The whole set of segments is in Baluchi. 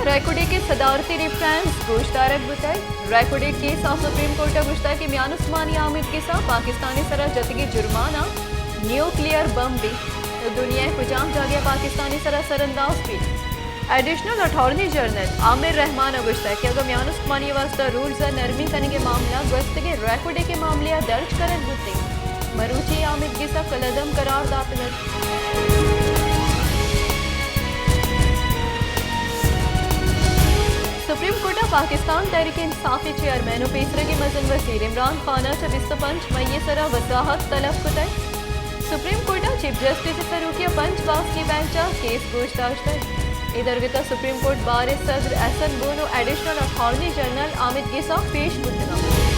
ریکوڈک ءِ صدارتی ریفرنس گوشدارگ بوتگ۔ ریکوڈک کیس ءَ سپریم کورٹ ءَ گوشتگ کہ میان استمانی آمیدگس ءَ پاکستان ءِ سرا جتگیں جرمانہ نیوکلیئر بمب بیت تو دنیا ءِ کجام جاگہ ءَ پاکستان ءِ سرا سرانداز بیت۔ ایڈیشنل اٹارنی جنرل عامر رحمان ءَ گوشتگ کہ اگاں میان استمانی ءِ واستہ رولز ءَ نرمی کنگ ءِ معاملہ گوستگیں ریکوڈک ءِ معاملہ ءَ درج کنگ بوتیں، مروچی آمیدگس ءَ کلعدم قرار داتگ ات۔ سپریم کورٹ ءَ پاکستان تحریک انصاف ءِ چیئرمین ءُ پیسریگیں مزن وزیر عمران خان ءَ چہ بیست ءُ پنچ مئی ءِ سرا وضاحت طلب کتگ۔ سپریم کورٹ ءَ چیف جسٹس ءِ سروکی ءَ پنچ باسکی بینچ ءَ کیس گوش داشتگ۔ اے درگت ءَ سپریم کورٹ بار ءِ صدر احسن بونو، ایڈیشنل اٹارنی جنرل آمیدگس ءَ پیش بوتگ انت۔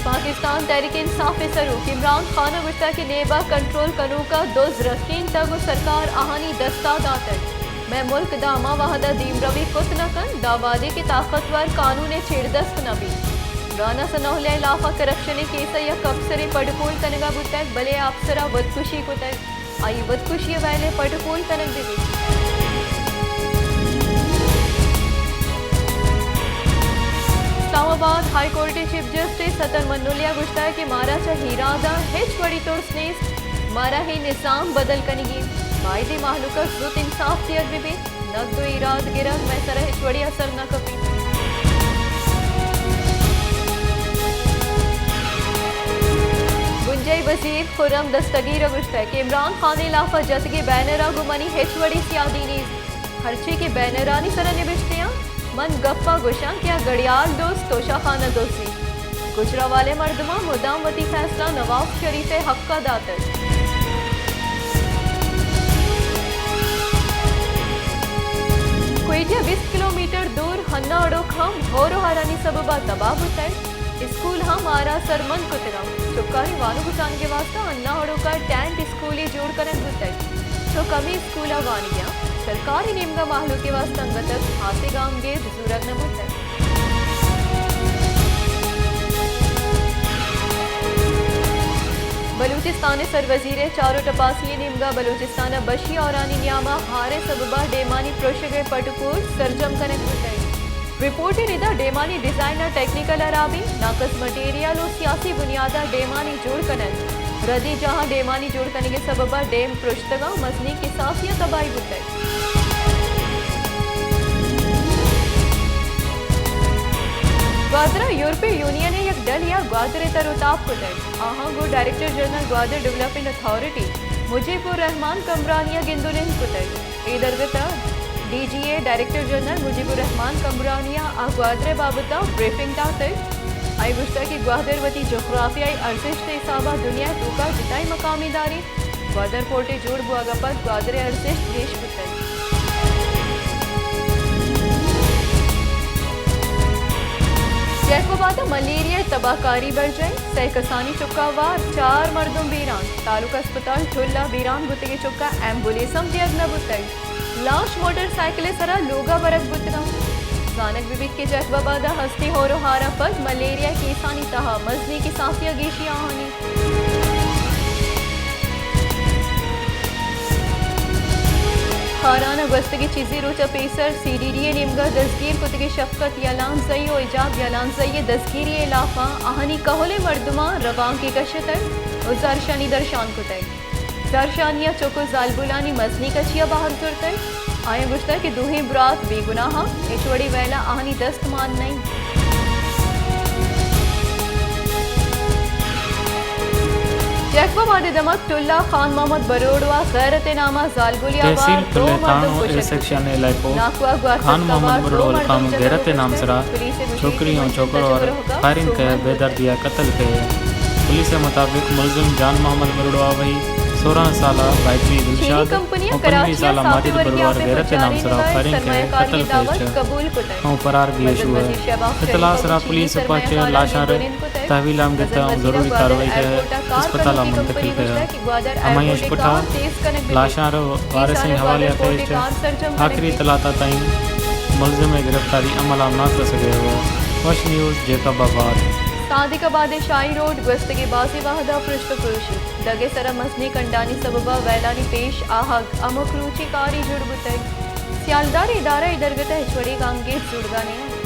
پاکستان تحریک انصاف ءِ سروک عمران خان ءَ گوشتگ کہ نیب ءَ کنٹرول کنوک ءَ دز رکینتگ ءُ سرکار آہانی دست ءَ داتگ۔ مئے ملک داں ہما وہد ءَ دیمروی کت نہ کنت، داں وہدے کہ طاقتور قانون ءِ چیردست نہ بیت۔ رانا ثناء اللہ ءِ ہلاف ءَ کرپشن ءِ کیس ءَ یک اپسرے پڈ پول کنگ ءَ بوتگ، بلے آ اپسر ءَ ودکشی کتگ۔ آئی ءِ ودکشی ءِ ویل ءَ پڈ پول کنگ بہ بیت۔ اسلام آباد ہائی کورٹ ءِ چیف جسٹس اطہر منولی ءَ گوشتگ کہ مارا چہ ایراد ءَ ہچ وڑی ترس نیست، مارا اے نظام بدل کنگی انت۔ باید ایں مہلوک ءَ زوت انصاف دیگ بہ بیت۔ نقد ءُ ایراد گرگ مئے سرا ہچ وڑی اثر نہ کپیت۔ بنجاہی وزیر خرم دستگیر ءَ گوشتگ کہ عمران خان ءِ ہلاف ءَ جتگیں بینر ءَ گوں منی ہچ وڑی سیادی نیست۔ ہرچی کہ بینرانی سرا نبشتہ آں، من گپ ءَ گوشاں کہ آ گڑیال دزت، توشہ خانہ دزی۔ گوجرانوالیں مردماں مدام وتی فیصلہ نواز شریف ءِ حق ءَ داتگ۔ کوئٹہ ءَ بیست کلومیٹر دور ہنہ اڑوک ہم ہور ءُ ہارانی سبب ءَ تباہ بوتگ۔ اسکول ہم ہار ءَ سرمند کتگ انت۔ چکانی وانگ ءُ زانگ ءِ واستہ ہنہ اڑوک ءَ ٹینٹ اسکولے جوڑ کنگ بوتگ۔ چک ہمے اسکول ءَ وانگ ءَ انت۔ سرکار ءِ نیمگ ءَ مہلوک ءِ واستہ انگت ہاسیں گامگیج زورگ نہ بوتگ۔ بلوچستان ءِ سروزیر ءِ چار ءُ ٹپاسی ءِ نیمگ ءَ بلوچستان ءَ بشی ہورانی نیام ءَ ہار ءِ سبب ءَ ڈیمانی پروشگ ءِ پٹ ءُ پول سرجم کنگ بوتگ۔ رپورٹ ءِ ردا ڈیمانی ڈیزائن ءَ ٹیکنیکل ہرابی، ناقص مٹیریل ءُ سیاسی بنیاد ءَ ڈیمانی جوڑ کنگ، ردی جاہاں ڈیمانی جوڑ کنگ ءِ سبب ءَ ڈیم پرشتگ ءُ مزنیں کساسے ءَ تباہی بوتگ۔ گوادر ءَ یورپی یونین ءِ یک ڈلے ءَ گوادر ءِ تر ءُ تاب کتگ۔ آہاں گوں director general Gwadar development authority Mujib ur Rahman Kambrani ءَ گند ءُ نند کتگ۔ اے درگت ءَ ڈی جی اے ڈائریکٹر جنرل مجیب الرحمان کمبرانی ءَ گوادر ءِ بابت ءَ بریفنگ داتگ۔ آئی ءَ گوشتگ کہ گوادر وتی جغرافیائی ارزشت ءِ حساب ءَ دنیا ءِ توک ءَ جتائیں مقامے داریت۔ گوادر پورٹ ءِ جوڑ بوگ ءَ پد گوادر ءِ ارزشت گیش بوتگ۔ جیکب آباد ءَ ملیریا ءِ تباہ کاری برجاہ، سئے کسانی چک ءَ وار، چار مردم بیران۔ تعلقہ اسپتال ٹل ءَ بیران بوتگیں چک ءَ ایمبولینس ہم دیگ نہ بوتگ۔ لاش موٹر سائیکل ءِ سرا لوگ ءَ برگ بوتگ انت۔ زانگ بہ بیت کہ جیکب آباد ءَ ہستیں ہور ءُ ہار ءَ پد ملیریا ءِ کیسانی تہا مزنیں کساسے ءَ گیشی آہانی۔ خاران ءَ گوستگیں چیزے روچ ءَ پیسر سی ڈی ڈی ءِ نیمگ ءَ دزگیر کتگیں شفقت یلانزئی ءُ حجاب یلانزئی ءِ دزگیری ءِ ہلاپ ءَ آہانی کہولیں مردماں روانکے کشتگ ءُ زہرشانی درشان کتگ۔ زہرشانی ءَ چک ءُ زالبولانی مزنیں کچی ءَ بہر زرتگ۔ آیاں گوشتگ کہ دوہیں برات بے گناہ انت، ہچ وڑیں ویل ءَ آہانی دست مان نہ انت۔ جیکب آباد ءِ دمگ ٹلہ خان محمد بروڑو ءَ غیرت ءِ نام ءَ زالبولے ءَ تحصیل وار دو مردم کشگ بوتگ۔ ناکو ءَ گوات ءَ توار دو مردم جتگ ءُ کشتگ۔ پولیس ءِ گوشگ انت کہ مجید ءِ چک ءِ روہگ ءَ سوبمند بوتگ۔ پولیس ءِ مطابق ملزم جان محمد بروڑو ءَ وہی سوراں سالہ بائیکری دلشاد ءُ پنجویس سالہ ماجد بروڑو ءَ غیرت ءِ نام ءِ سرا فائرنگ کئے قتل کئیت ءُ فرار گیش بوتگ۔ اطلاع ءِ سرا پولیس ءَ پچ ءِ لاشاں را تحویل ءَ ہم گپتگ ءُ ضروری کاروائی کئیت ءُ اسپتال ءَ منتقل کئیت۔ ہمائی ءَ اش پٹ ءَ لاشاں را وارثانی حوالہ ءَ کئیت ءُ آخری اطلاعات ءَ تاں ملزمے ءِ گرفتاری ءِ عمل ءَ نہ رسگ ءَ۔ وش نیوز، جیکب آباد۔ صادق آباد ءِ شاہی روڈ گوستگیں بازیں وہد ءَ پرشت ءُ پروشی، دگ ءِ سرا مزنیں کنڈانی سبب ءَ ویلانی پیش آہگ، ہمک روچی کارے جوڑ بوتگ۔ سیالدار ادارہ ءِ درگت ءَ ہچ وڑیں گامگیج زوڑگا نہ انت۔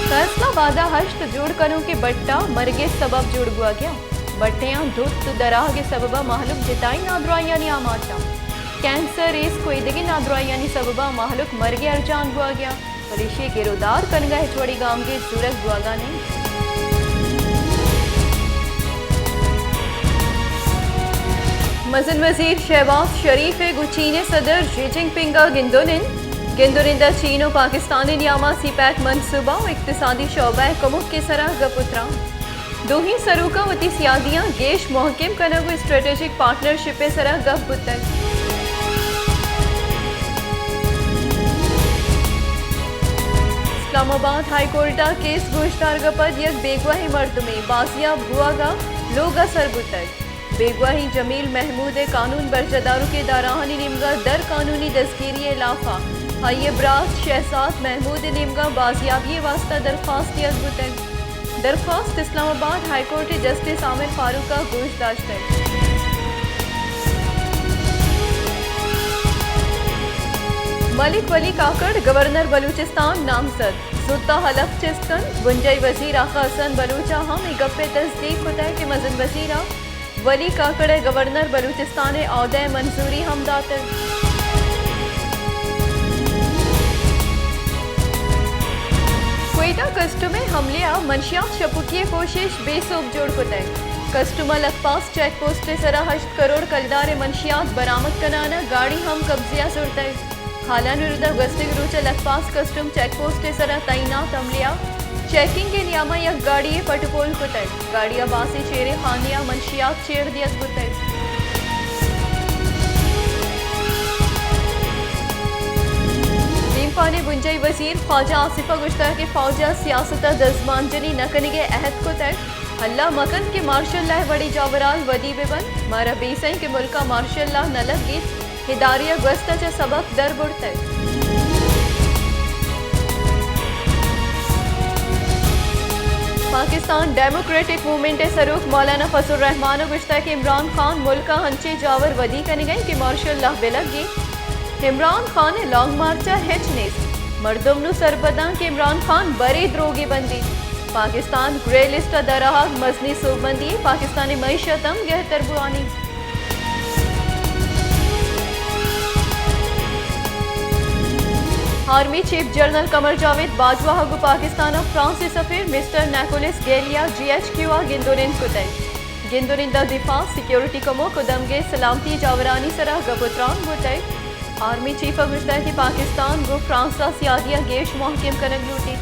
فیصل آباد ءَ ہشت جوڑ کنوکیں بٹ ءِ مرگ ءِ سبب جوڑ بوگ ءَ انت۔ بٹیاں دھت ءُ دراہگ ءِ سبب ءَ مہلوک جتائیں نادراہیانی آماچ انت۔ کینسر، ایسک ءُ ایدگہ نادراہیانی سبب ءَ مہلوک مرگ ءِ ارجان بوگ ءَ انت، بلے ایشی ءِ گر ءُ دار کنگ ءَ ہچ وڑیں گامگیج زورگ بوگ ءَ نہ انت۔ مزن وزیر شہباز شریف ءِ گوں چین ءِ صدر شی جن پنگ ءَ گندن انت۔ گندنند ءَ چین ءُ پاکستان ءِ نیام ءَ سی پیک منصوبہ ءُ اقتصادی شعبہ ءِ کمک ءِ سرا گپ ءُ تران۔ دوہیں سروکاں وتی سیادیاں گیش مہکم کنگ ءُ اسٹریٹجک پارٹنرشپ ءِ سرا گپ بوتگ۔ اسلام آباد ہائی کورٹ ءَ کیس گوشدارگ ءَ پد یک بیگواہیں مردمے بازیاب بوگ ءَ لوگ ءَ سر بوتگ۔ بیگواہیں جمیل محمود ءِ قانون برجاہ داروکیں ادارہانی نیمگ ءَ در قانونی دزگیری ءِ ہلاف ءَ آئی ءِ برات شہزاد محمود ءِ نیمگ ءَ بازیابی ءِ واستہ درخواست دیگ بوتگ۔ درخواست اسلام آباد ہائی کورٹ ءِ جسٹس عامر فاروق ءَ گوش داشتگ۔ ملک ولی کاکڑ گورنر بلوچستان نامزد، زوت ءَ حلف چست کنت۔ بنجاہی وزیر آقا حسن بلوچ ءَ ہم اے گپ ءِ تصدیق کتگ کہ مزن وزیر ءَ ولی کاکڑ ءَ گورنر بلوچستان ءِ عہدہ ءِ منظوری ہم داتگ۔ کوئٹہ کسٹم ءِ حملے ءَ منشیات شپکی ءِ کوشش بے سوب جوڑ کتگ۔ کسٹم ءَ لکپاس چیک پوسٹ ءِ سرا ہشت کروڑ کلدار ءِ منشیات برآمد کنان ءَ گاڑی ہم قبضہ ءَ زرتگ۔ حالانی رد ءَ گوستگیں روچ ءَ لکپاس کسٹم چیک پوسٹ ءِ سرا تعینات عملے ءَ چیکنگ ءِ نیام ءَ یک گاڑی یے پٹ ءُ پول کتگ۔ گاڑی ءَ باسیں چیریں خانے ءَ منشیات چیر دیگ بوتگ۔ دیمپان ءِ بنجاہی وزیر خواجہ آصف ءَ گوشتگ کہ فوج ءَ سیاست ءَ دزمانجنی نہ کنگ ءِ عہد کتگ۔ اللہ مہ کنت کہ مارشل لا ءِ وڑیں جاوران ودی بہ بنت۔ مارا بیسہ ایں کہ ملک ءَ مارشل لا نہ لگیت۔ ادارہ ءَ گوست ءَ چہ سبق در برتگ۔ پاکستان ڈیموکریٹک موومنٹ ءِ سروک مولانا فضل الرحمان ءَ گوشتگ کہ عمران خان ملک ءَ انچیں جاور ودی کنگ ءَ انت کہ مارشل لا بہ لگیت۔ عمران خان ءِ لانگ مارچ ءَ ہچ نیست۔ مردم نوں سرپداں کہ عمران خان برے دروگے بندیت۔ پاکستان گرے لسٹ ءَ در آہگ مزنیں سوبمندی یے، پاکستان ءِ معیشت ہم گہتر Bawani. Army chief general Qamar جاوید باجوہ ءَ گوں پاکستان ءِ فرانس ءِ سفیر مسٹر نیکولس گیل ءَ جی ایچ کیو ءَ گند ءُ نند کتگ۔ گند ءُ نند ءَ دفاع، سیکورٹی کمک ءُ دمگ ءِ سلامتی جاورانی سرا گپ ءُ تران بوتگ۔ آرمی چیف ءَ گوشتگ کہ پاکستان گوں فرانس ءَ سیادی ءَ گیش مہکم کنگ لوٹیت۔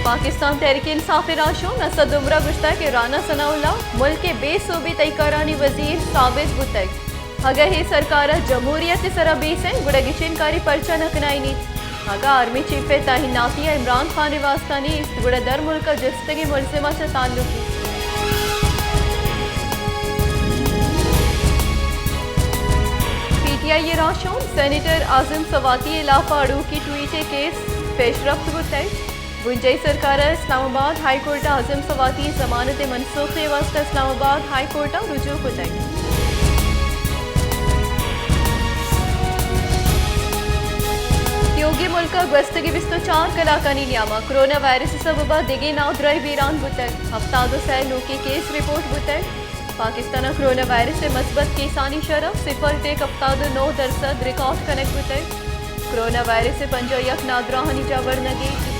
پاکستان تحریک انصاف ءِ راہشون اسد عمر ءَ گوشتگ کہ رانا ثناء اللہ ملک ءِ بے سوبیں تہی کارانی وزیر ثابت بوتگ۔ اگاں اے سرکار ءَ جمہوریت ءِ سرا بیسہ ایں، گڑا گچین کاری پرچا نہ کنائینیت؟ اگاں آرمی چیف ءِ تعیناتی ءَ عمران خان ءِ واستہ نیست، گڑا در ملک ءَ جستگیں ملزم ءَ چہ تعلقی۔ پی ٹی آئی ءِ راہشون سینیٹر اعظم سواتی ءِ ہلاپ ءَ اڑوکی ٹویٹ ءِ کیس پیش رفت بوتگ۔ بنجاہی سرکار ءَ اسلام آباد ہائی کورٹ ءَ اعظم سواتی ءِ ضمانت ءِ منسوخی ءِ واستہ اسلام آباد ہائی کورٹ ءَ رجوع کتگ۔ تیوگیں ملک ءَ گوستگیں بیست ءُ چار کلاکانی نیام ءَ کرونا وائرس ءِ سبب ءَ دگہ نادراہی بیران بوتگ۔ ہفتاد ءُ سئے نوکیں کیس رپورٹ بوتگ۔ پاکستان ءَ کرونا وائرس ءِ مثبت کیسانی شرح صفر ٹیک ہفتاد ءُ نو درسد ریکارڈ کنگ بوتگ۔ کرونا وائرس ءِ پنجاہ ءُ یک نادراہانی جاور نگیگ۔